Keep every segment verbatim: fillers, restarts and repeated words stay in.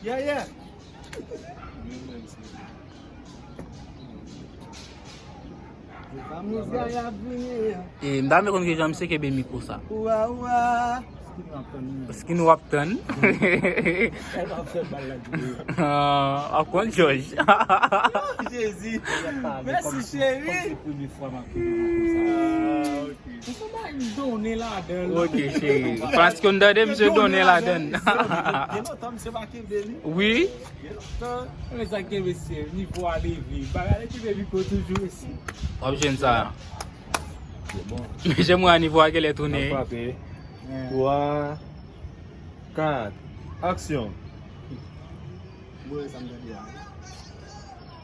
Yeah, yeah. E m ta vle konn kijan misye kenbe mikwo sa. Wa, wa. Skin w ap tann. Ah, w ap konn jòj. Jezi. Mèsi, cheri. Ou se bay donnen ladan l. Ok, cheri. Paske m tande misye donnen ladan l. Gen lontan misye pa kenbe li. Wi. Gen lontan. Men sa k gen mesye, nivo a leve. Bagay la kenbe mikwo toujou mesye. W ap jwenn sa. Se bon. Mesye, mwen a nivo a genlè tounen. N ap frape. Twa, kat, aksyon. Mwen sa m tande a.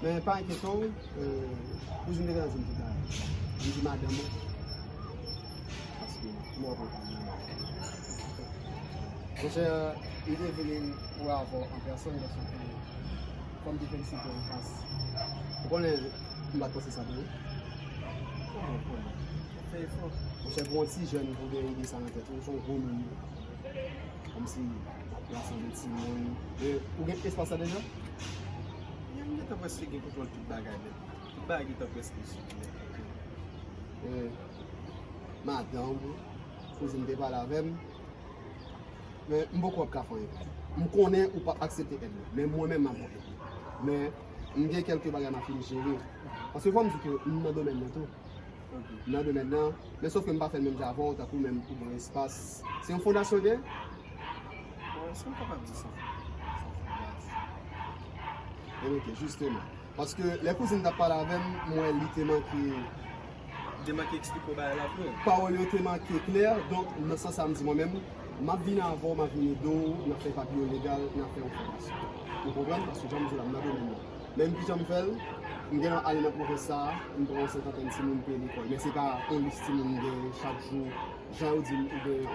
Men pa enkyete w, euh, kouzin te gentan di m tout bagay. Li di madanm ou. Paske m wè w kontan. Monchè, li te vini pou wè avè w an pèsòn, paske fò m te felisite w anfas. Ou konnen, m pa t panse sa de ou. Kòman w konnen? Fè efò. Monchè, pou yon ti jèn pou gen ide sa nan tèt ou, se yon gwo moun. Kòmsi w ap rasanble timoun. E, ou gen espas la deja? Wi, m gentan prèske gen kontwòl tout bagay, men. Tout bagay gentan prèske sou mwen. E, madanm ou, kouzin te pale avè m. Men, m poko ap ka fè anyen pou ou. M konnen ou p ap aksepte èd mwen. Men mwen menm, m ap ba w èd mwen. Men, m gen kèlke bagay m ap fin jere. Paske fò m di ke m nan domèn nan tou. Ok. Nan domèn nan, men sòf ke m pa fè l menm jan avè w, tankou menm ou gen yon espas. Se yon fondasyon w gen? Bon, èske m kapab di sa? Sa fè baz. Ebyen, ok, jisteman. Paske lè kouzin t ap pale avè m, m wè li te manke. Te manke eksplike w bagay la byen. Pawòl yo te manke klè, donk, nan sans sa, m di mwen menm, m ap vini avè w, m ap vini ede w, n ap fè papye yo legal, n ap fè yon fondasyon. Ou konprann? Paske jan m di w la, m nan domèn nan. Men m ki jan m fè l, m genlè ale nan pwovens sa a, m pran yon sentantèn timoun m peye lekòl. Men se pa yon lis timoun m gen chak jou. Jan yo di m, ou gen yon...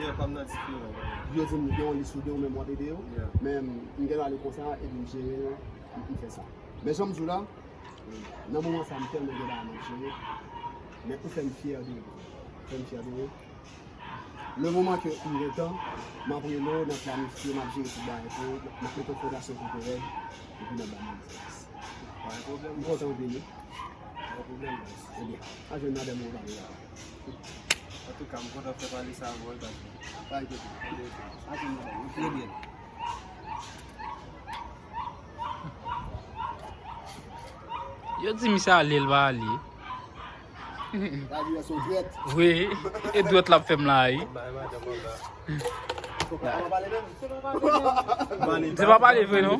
Yeah, pa m nan diferan. Yo di m, gen yon lis ou gen, ou menm w ap ede yo. Yeah. Men m genlè ale konsa, epi m jere l, m, m fè sa. Men jan m di w la, nan moman sa a, m tèlman gen bagay m ap jere. Men ou fè m fyè de ou. Ou fè m fyè de ou. Le moman ke m gen tan, m ap rele w, n ap planifye, m ap jere tout bagay pou ou, n ap mete yon fondasyon pou te rèd, epi n ap ba moun sèvis. Pa gen pwoblèm. M kontan w vini. Pa gen pwoblèm, baz. Ebyen, al jwenn madanm ou pale la. Antouka, m kontan fè pale sa avè w, baz. Pa enkyete. Al jwenn madanm ou. Trè byen. Yo di misye ale, l pa ale. Wi, e dwèt l ap fè m la, wi. Se pa pale vre, non?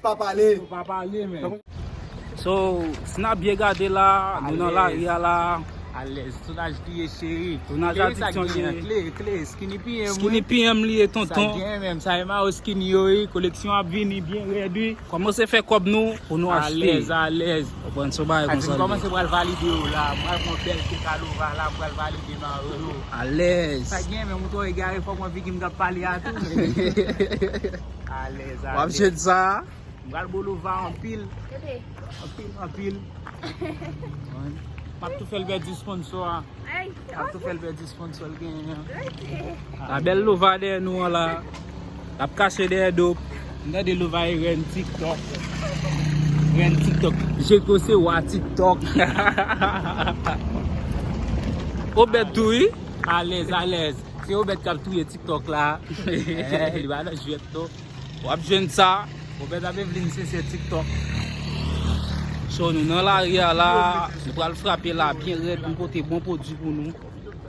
Pa pale. Pa pale, men. So, si n ap byen gade la, nou nan lari a la. Alèz, tounaj li ye, cheri. Tounaj adiksyon li ye. Kle, kle, Skinny P M, wi. Skinny P M li ye, tonton. Sa gen menm, sa e mayo Skinny yo, wi. Koleksyon ap vini byen rèd, wi. Kòmanse fè kòb nou pou nou achte. Alèz, alèz. Ou konprann, se yon bagay konsa li ye. Kòmanse pral valide yo la. Mwen pran bèl kek a Lova la, pral valide mayo yo. Alèz. Sa gen, men mouton egare, fòk mwen figi m t ap pale a tou. Alèz, alèz. W ap jwenn sa? M pral bo Lova anpil. Anpil, anpil. M ap tou fè l pèdi sponsò a. M ap tou fè l pèdi sponsò l genyen an. La bèl Lova dèyè nou an la. L ap kache dèyè do. M tande Lova e rèn TikTok. Rèn TikTok. Jeko se wa TikTok. Obèd tou, wi. Alèz, alèz. Se Obèd k ap touye TikTok la. Eh, li pa nan jwèt, non. W ap jwenn sa. Obèd ap vin se, se TikTok. So, nou nan lari a la, nou pral frape la byen rèd, nou pote bon pwodui pou nou.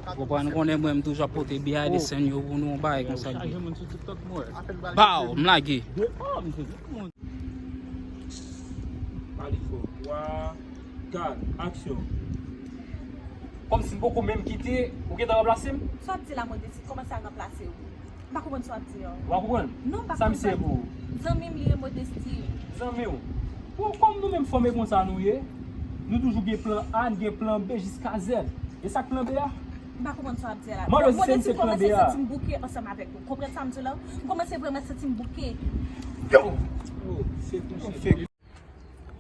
Ou konprann, konnen mwen, m toujou ap pote behind the scene yo pou nou, yon bagay konsa. Baw, m lage. Pale fò. Twa, kat, aksyon. Kòmsi m poko menm kite, ou gentan ranplase m? Sa w ap di la, Modesti, kòman sa ranplase w? M pa konprann sa w ap di a. Ou pa konprann? Non, m pa konprann sa w ap di. Sa misye ye pou ou? Zanmi m li ye, Modesti. Zanmi w? Bon, kòm nou menm fòme konsa nou ye, nou toujou gen plan A, n gen plan B jiska Z. E sa k plan B a? M pa konprann sa w ap di a la. Modesti, m kòmanse santi m bouke ansanm avèk ou. Konprann sa m di w la? M kòmanse vrèman santi m bouke. Yo!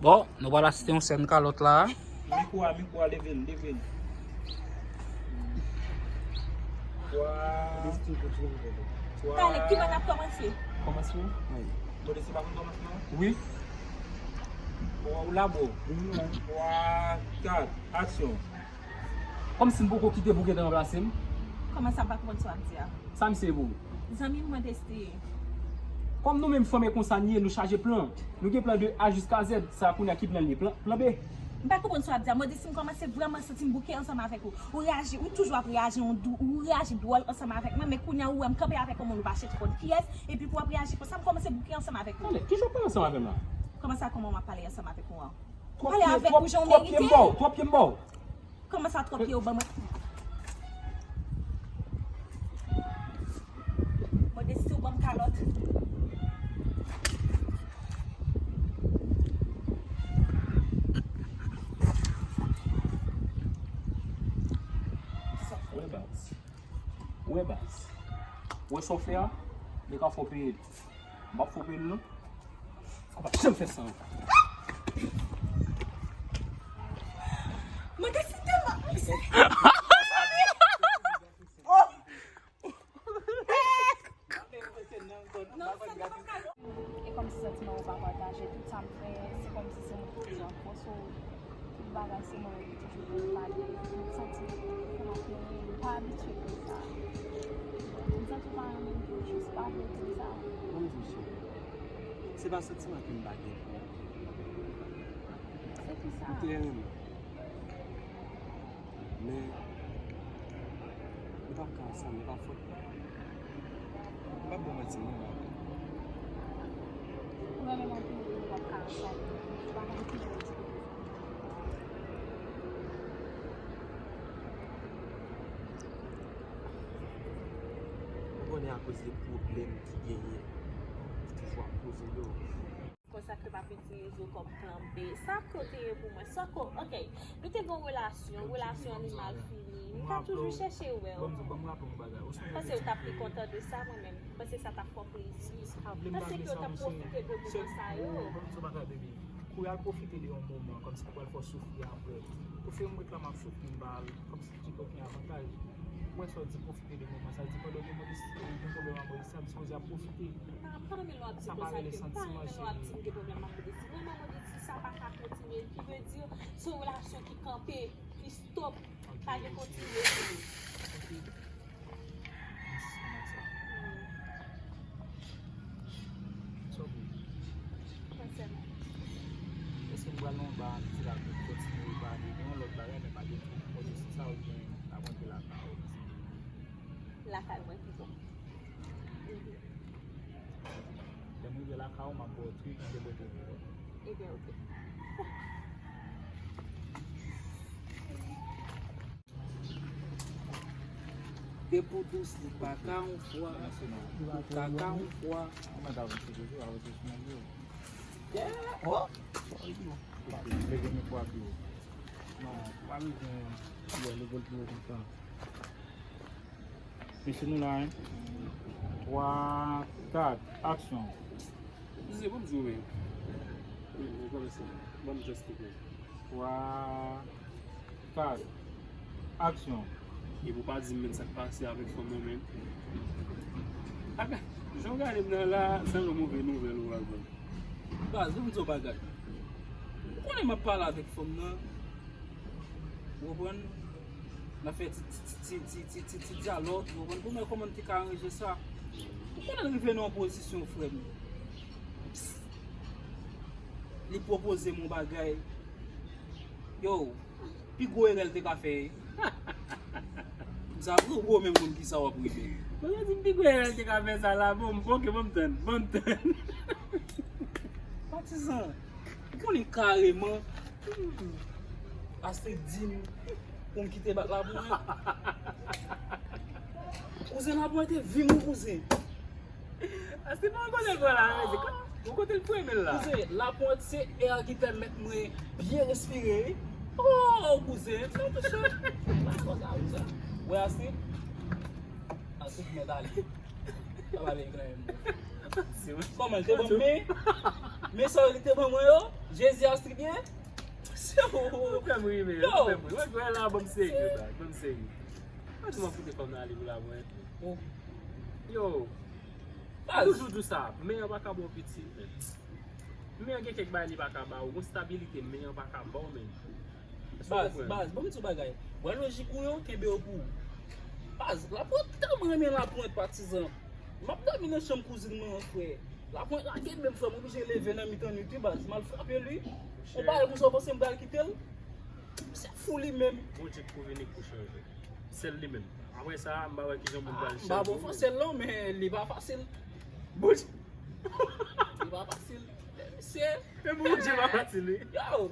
Bon, nou pral asiste yon sèn kalòt la. Mikwo a, mikwo a, leve l, leve l. Twa. Twa. Talè, ki bò n ap kòmanse? Kòmansman? Wi. Modesti pa konn kòmansman? Wi. Ou la, bro. Twa, kat, aksyon. Kòmsi m poko kite pou gentan ranplase m? Kòman sa, m pa konprann sa w ap di a? Sa misye ye pou ou? Zanmi m, Modesti. Kòm nou menm fanm e konsa n ye, nou chaje plan. Nou gen plan de A jiska Z. Sa kounye a ki plan l ye? Plan, plan B. M pa konprann sa w ap di a. Modesti, m kòmanse vrèman santi m bouke ansanm avèk ou. Ou reyaji, ou toujou ap reyaji, yon dou, ou reyaji dwòl ansanm avèk mwen, men kounye a ou wè m kanpe avèk yon moun ou pa chèche konn kiyès, epi pou w ap reyaji konsa, m kòmanse bouke ansanm avèk ou. Tande, kijan w pale ansanm avè m la? Kòman sa, kòman m ap pale ansanm avèk ou an? Pale avèk ou jan w merite. Twòp pye m ba w, twòp pye m ba w. Kòman sa, twòp pye ou ban mwen? Modesti, ou ban m kalòt. Ou wè baz. Ou wè baz. Ou wè sa w fè a? Li ka fè w peye l. M p ap fè w peye l non. Ou p ap janm fè sa ankò. Modesti tèlman. E kòmsi santiman yo pa pataje, tout sa m fè, se kòmsi se mwen ki toujou ap fòse w, tout bagay se mwen ki toujou pou m pale, m santi m fè m ap plenyen, m pa abitye pou sa. M santi w pa renmen m tou, jis pa vle di m sa. Ban m di w, cheri, se pa santiman ke m pa gen pou ou. Se pou sa. M te renmen w. Men, nou p ap ka ansanm, e pa fòt mwen. M p ap ba w manti non, Marie. Ou renmen m anpil, men nou p ap ka ansanm. Ou pa konn kijan w eksplike sa. Ou konnen akoz de pwoblèm ki genyen, ou toujou ap poze yo. Konsa ke m ap itilize w kòm plan B. Sa ko te ye pou mwen? Sa ko, ok. Nou te gen yon relasyon, relasyon an li mal fini. M ta toujou chèche wè w. Panse w t ap pi kontan de sa, mwen menm. Panse sa t ap fè w plezi. Panse ke w t ap pwofite de moman sa yo. Kou y al pwofite de yon moman, kòmsi pou al fè w soufri apre. Pou fè m ret la m ap soufri, m pa al, kòmsi ki okenn avantaj. Ou wè sa w di pwofite de moman sa, di pandan w gen Modesti, ou gen pwoblèm ak Modesti, m sipoze ap pwofite. M pa renmen lè w ap di konsa ke m pa renmen lè w ap di m gen pwoblèm ak Modesti. Vrèman, Modesti, sa pa ka kontinye. Ki vle di, se yon relasyon ki kanpe, ki stop, pa gen kontinye. Sa w vle? Sensèman. Èske m pral nan yon ba, m di la pou m kontinye pale de yon lòt bagay, men pa gen twòp koze sou sa, oubyen n ap rantre lakay ou? Lakay mwen ki bon. Mhm. Lè m rive lakay ou, m ap ba w twit, m te pote pou ou. Ebyen, oke. Depi w dous, li pa ka yon fwa. Ou ka ka yon fwa. Leve mikwo a pi wo. Non, pa bezwen leve l pi wo konsa. Mesye, nou la, wi. Twa, kat, aksyon. Mezanmi, ban m di w, men. Wi, nou kòmanse. Ban m just li. Twa, kat, aksyon. Epi w pa di m menm sa k pase avèk fanm nan menm. Apa, jan w gade m nan la, sa yon move nouvèl ou pral ban m. Baz, ban m di w bagay. Ou konnen m ap pale avèk fanm nan. Ou konprann? N ap fè ti, ti, ti dyalòg, ou konprann? Pou m wè kòman m te ka ranje sa. Ou konnen l rive nan yon pozisyon, frè m. Li pwopoze m yon bagay. Yo, pi gwo erè l te ka fè. M sa vre, ou menm konn kisa w ap rive. Mwen di m pi gwo erè l te ka fè sa la, bon, m, ok, bon, m tann, bon, m tann. Patizan, ou konnen kareman, Astrid di m pou m kite bat la pou mwen. Kouzen, la pou mwen te vi m, wi, kouzen. Astrid pa kote l pran la, men se ou kote l premye la. Kouzen, lapwent se air ki pèmèt mwen byen respire, wi. Oh, kouzen, non, mesye. Wè, Astrid? Astrid mèt ale. Pa pale anyen. Kòman, l te ban m men? Men sa yo li te ban mwen yo? Jezi, Astrid byen? Se ou. Ou fè m ri, men. Ou fè m ri. Wè, wè la, ban m serye, bag. Ban m serye. Mwen di m ap kite fanm nan ale pou la mwen. Oh. Yo. Baz. Toujou di sa, men an pa ka ba w piti, men. Men an gen kèk bagay li pa ka ba w, gon stabilite men an pa ka ba w, men. Baz, baz, bon, m di w bagay. Wè lojik ou yo, kenbe yo pou ou. Baz, Lapwent tèlman renmen Lapwent, patizan. M ap dòmi nan chanm kouzin mwen an, frè. Lapwent la kenbe m, frè, m oblije leve nan mitan nwit wi, baz. M al frape li. Yon bagay konsa, w panse m pral kite l? Se fou li menm. Bondye k pou vini k pou chanje. Sèl li menm. Apre sa, m pa wè kijan moun pral chanje. M pa bon fransè non, men li pa fasil. Bondye. Li pa fasil. Mesye. Men Bondye pa fasil, wi. Yo.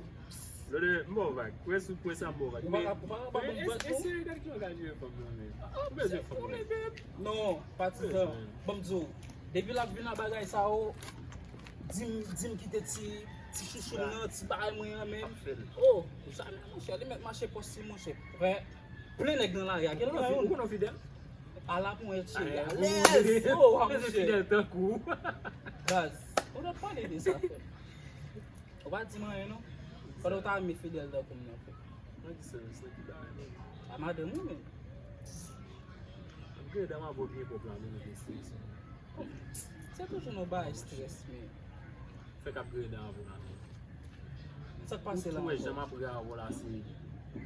Lòdè, m ba w vag. Wè sou pwen sa, m ba w vag. Ou pa ka, ou pa ka ba m vag, non? Eseye gade ki bagay li fè m nan, men. Ou bezwen fè m nan. Non, patizan. Ban m di w. Depi l ap vin a bagay sa yo, di m, di m kite ti, ti chouchou m nan, ti bagay mwen an menm. Oh, sa menm, monchè, li mèt mache pòs si, monchè. Vè, plen nèg nan lari a, gen nan youn. Ou konnen w fidèl? Ala pou mwen tcheke. Alèz! Oh, wa, monchè. Fidèl tankou. Baz, ou t ap pale de sa, frè. Ou pa di m anyen, non. Pandan w ta renmen fidèl tankou m nan, frè. Nan ki sans? Nan ki bagay, non? A madanm ou menm. Ap gen dam avè w byen pwòp la, men nou gen strès. Se toujou nou bay strès, men. Fè k ap gen dam avè w la, men. Sa k pase la ankò? Ou wè jan m ap ri avè w la, se,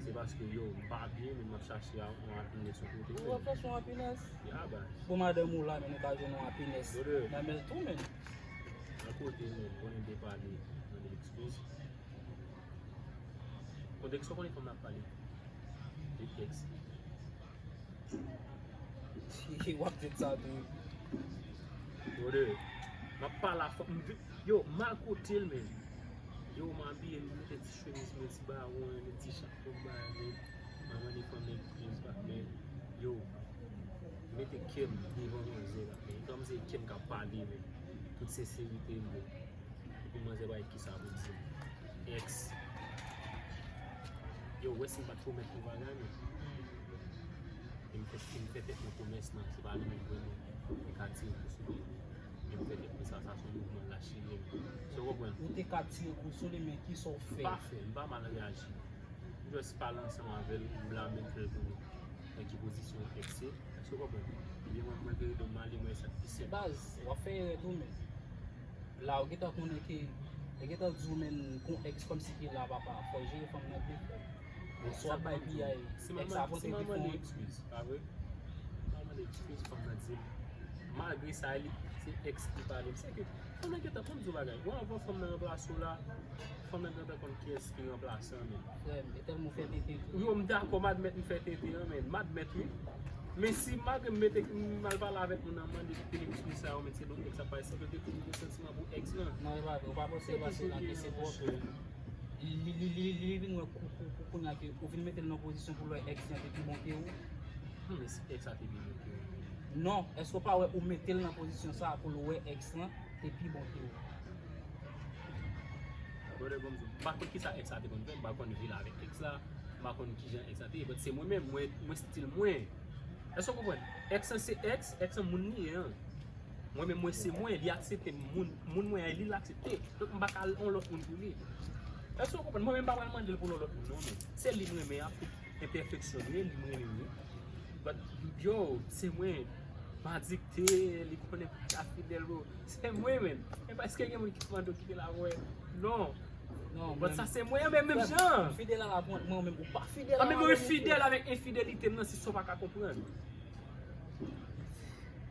se paske, yo, m pa byen, men m ap chache yon happiness yon kote, men. Ou ap chache yon happiness? Ya, baz. Bon, madanm ou la, men nou ka jwenn yon happiness nan men l tou, men. Nan kote, men, konnen de pale, mande eskiz. Kontèks ou konnen fanm nan ap pale. De tèks. W ap di sa tou. Brother, m ap pale a fanm, m vi-, yo, m al kote l, men. Yo, m abiye, m mete ti chemiz mwen, ti bawon, yon ti chapo m ba, men. M ap mande fanm nan ki m pa, men. Yo, mete kè m devan manzè la, men. Kòm se kè m k ap pale, men. Tout senserite m, men. Epi manzè pa gen kisa pou di m. Ex. Yo, wè si m pa t pwomèt nou bagay, men. E m fè, e m fè tèt mwen pwomès lan, se pa li menm vrèman. Mwen ka tire kou sou li. E m fè tèt mwen sa, sa se yon mouvman lach li menm. So w konprann? Ou te ka tire kou sou li, men kisa w fè? M pa fè, m pa mal reyaji. M just pale ansanm avè l, m blame l, m fè l konnen nan ki pozisyon ex ye. Èske w konprann? Ebyen mwen, mwen vire do m ale, mwen sa k pi senp. Baz, w ap fè erè tou, men. La, ou gentan konnen ke, yo gentan di w, men, kon ex kòmsi ke la, papa, fò w jere fanm nan byen, frè. Bon, si w ap bay piyay, ex sa pote defo. Si m al mande eskiz, pa vre? M al mande eskiz, fanm nan di m, malgre sa, li, se ex ki pale m. Se ke, fanm nan gentan, ban m di w bagay. Bon, anvan fanm nan ranplase w la, fanm nan gentan konn kiyès ki ranplase an, men. Frè m, e tèlman w fè tenten tou. Yo, m dakò, m admèt m fè tenten an, men. M admèt, wi. Men si malgre m mete, m al pale avèk moun nan, m mande l eskiz sa yo, men se donk ex ap pale, se ke te toujou gen santiman pou ex lan. Non, e pa vre, ou pa panse, e pa se la ke se pwòp. Li, li, li, li vin wè kou, kou, kou, kounye a ke ou vin mete l nan pozisyon pou l wè ex lan te pi bon ke ou. Hmm, men si ex la te pi bon ke ou. Non, èske w pa wè ou mete l nan pozisyon sa a pou l wè ex lan te pi bon ke ou? Brother, bon, m pa konn kisa ex la te konn fè, m pa konn vi l avèk ex la, m pa konn kijan ex la te ye, but se mwen menm, mwen, mwen stil mwen. Èske w konprann? Ex lan se ex, ex lan moun li ye an. Mwen menm, mwen se mwen, li aksepte m, moun, moun mwen an, li l aksepte. Donk, m pa ka al yon lòt moun pou li. Èske w konprann? Mwen menm, m pa pral mande l pou yon lòt moun, non, men. Se li m renmen a, tout enpèfeksyon li ye, li m renmen wi. But, yo, se mwen, m adikte, li konnen m pa fidèl, bro. Se mwen, men. E pa èske gen moun ki mande w kite l avè w? Non. Non, but sa se mwen menm, menm jan. Fidèl a la pwent, mwen menm, ou pa fidèl a la. A, men mwen fidèl avèk enfidelite m nan, se sa w pa ka konprann.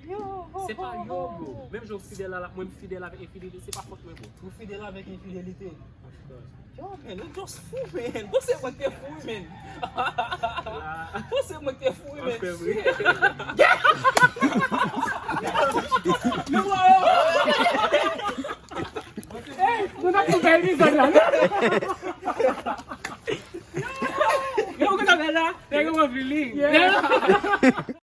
Se pa yo, bro. Menm jan w fidèl a la, mwen m fidèl avèk enfidelite, se pa fòt mwen, bro. Ou fidèl avèk enfidelite? Of course. Yo, men, ou just fou, men. Bon, se mwen ki te fou, men. Bon, se mwen ki te fou, men. Shit. Men mwen, yo. Hey, nou nan fè bèl epizòd la, non? Yo, ou konn sa fè la? Nèg yo anvi li. Yeah.